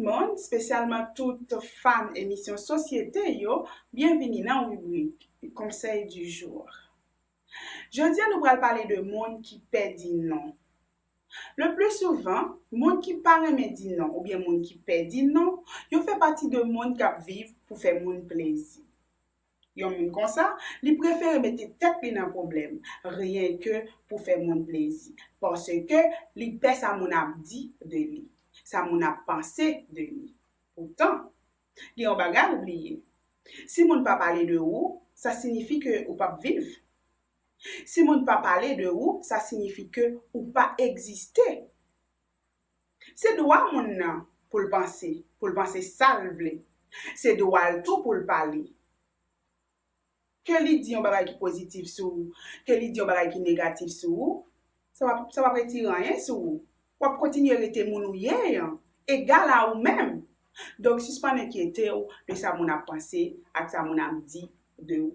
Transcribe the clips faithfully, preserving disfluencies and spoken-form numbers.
Tout moun, espesyalman tout fan emisyon Sosyete yo, byenvini nan ribrik Conseil du jour. Jodi a, nou pral pale de moun ki pè di non. Le pli souvan, moun ki pa renmen di non oubyen moun ki pè di non, yo fè pati de moun k ap viv pou fè moun plezi. Yon moun konsa, li prefere mete tèt li nan pwoblèm, ryen ke pou fè moun plezi, paske li pè sa moun ap di de li, sa moun ap panse de li. Poutan, gen yon bagay ou bliye. Si moun pa pale de ou, sa siyifi ke ou p ap viv. Si moun pa pale de ou, sa siyifi ke ou pa egziste. Se dwa moun nan pou l panse, pou l panse sa l vle. Se dwa l tou pou l pale. Ke li di yon bagay ki pozitif sou ou, ke li di yon bagay ki negatif sou ou, sa p ap, sa p ap retire anyen sou ou. W ap kontinye rete moun ou ye an, egal a ou menm. Donk, sispann enkyete w de sa moun ap panse ak sa moun ap di de ou.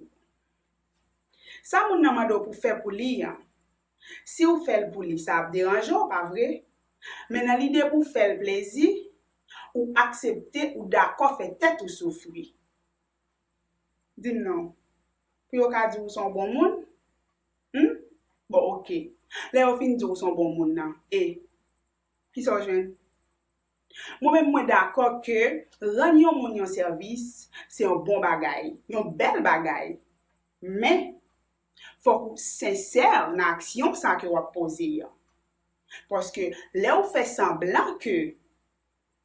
Sa moun nan mande w pou fè pou li an, si w fè l pou li, sa ap deranje w, pa vre? Men nan lide pou w fè l plezi, ou aksepte, ou dakò fè tèt ou soufri. Di m non. Pou yo ka di w se yon bon moun? Hmm? Bon, oke. Lè yo fin di w se yon bon moun nan, e kisa w jwenn? Mwen menm, mwen dakò ke rann yon moun yon sèvis, se yon bon bagay, yon bèl bagay. Men, fòk ou sensè nan aksyon sa ke w ap poze an. Paske lè w fè sanblan ke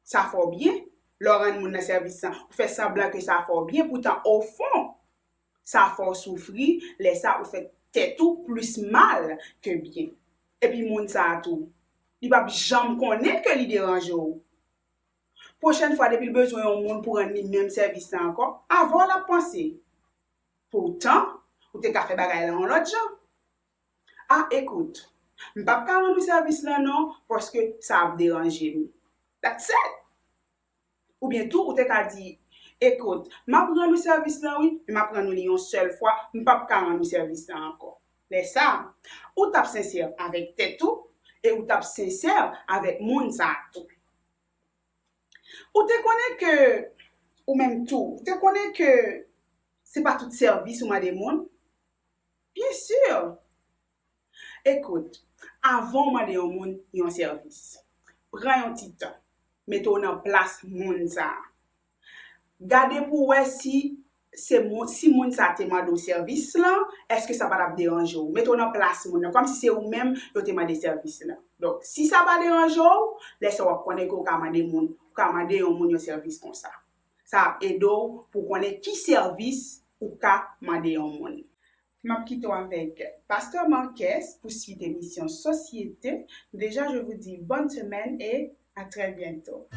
sa fè w byen, lè w rann moun nan sèvis lan, ou fè sanblan ke sa fè w byen, poutan, ofon, sa fè w soufri, lè sa ou fè tèt ou plis mal ke byen. Epi moun sa a tou, li p ap janm konnen ke li deranje w. Pwochèn fwa, depi l bezwen yon moun pou rann li menm sèvis la ankò, avè w l ap panse. Poutan, ou te ka fè bagay la yon lòt jan. Ah, ekout, m p ap ka rann ou sèvis lan non, paske sa ap deranje m. That's it. Oubyen tou, ou te ka di, ekout, m ap rann ou sèvis lan wi, men m ap rann ou li yon sèl fwa, m p ap ka rann ou sèvis lan ankò. Lè sa a, ou t ap sensè avèk tèt ou, e ou t ap sensè avèk moun sa a tou. Ou te konnen ke, ou menm tou, ou te konnen ke se pa tout sèvis ou mande moun? Byen si! Ekout, avan w mande yon moun yon sèvis, pran yon ti tan, mete w nan plas moun sa a. Gade pou w wè si se moun, si moun sa a te mande w sèvis lan, èske sa pa t ap deranje w? Mete w nan plas moun nan, kòmsi se ou menm yo te mande sèvis lan. Donk, si sa pa deranje w, lè sa w ap konnen ke w ka mande moun, ou ka mande yon moun yon sèvis konsa. Sa ap ede w pou w konnen ki sèvis ou ka mande yon moun. M ap kite w avèk Pastè Marques pou swit emisyon Sosyete. Déjà, je vous dis bonne semaine et à très bientôt.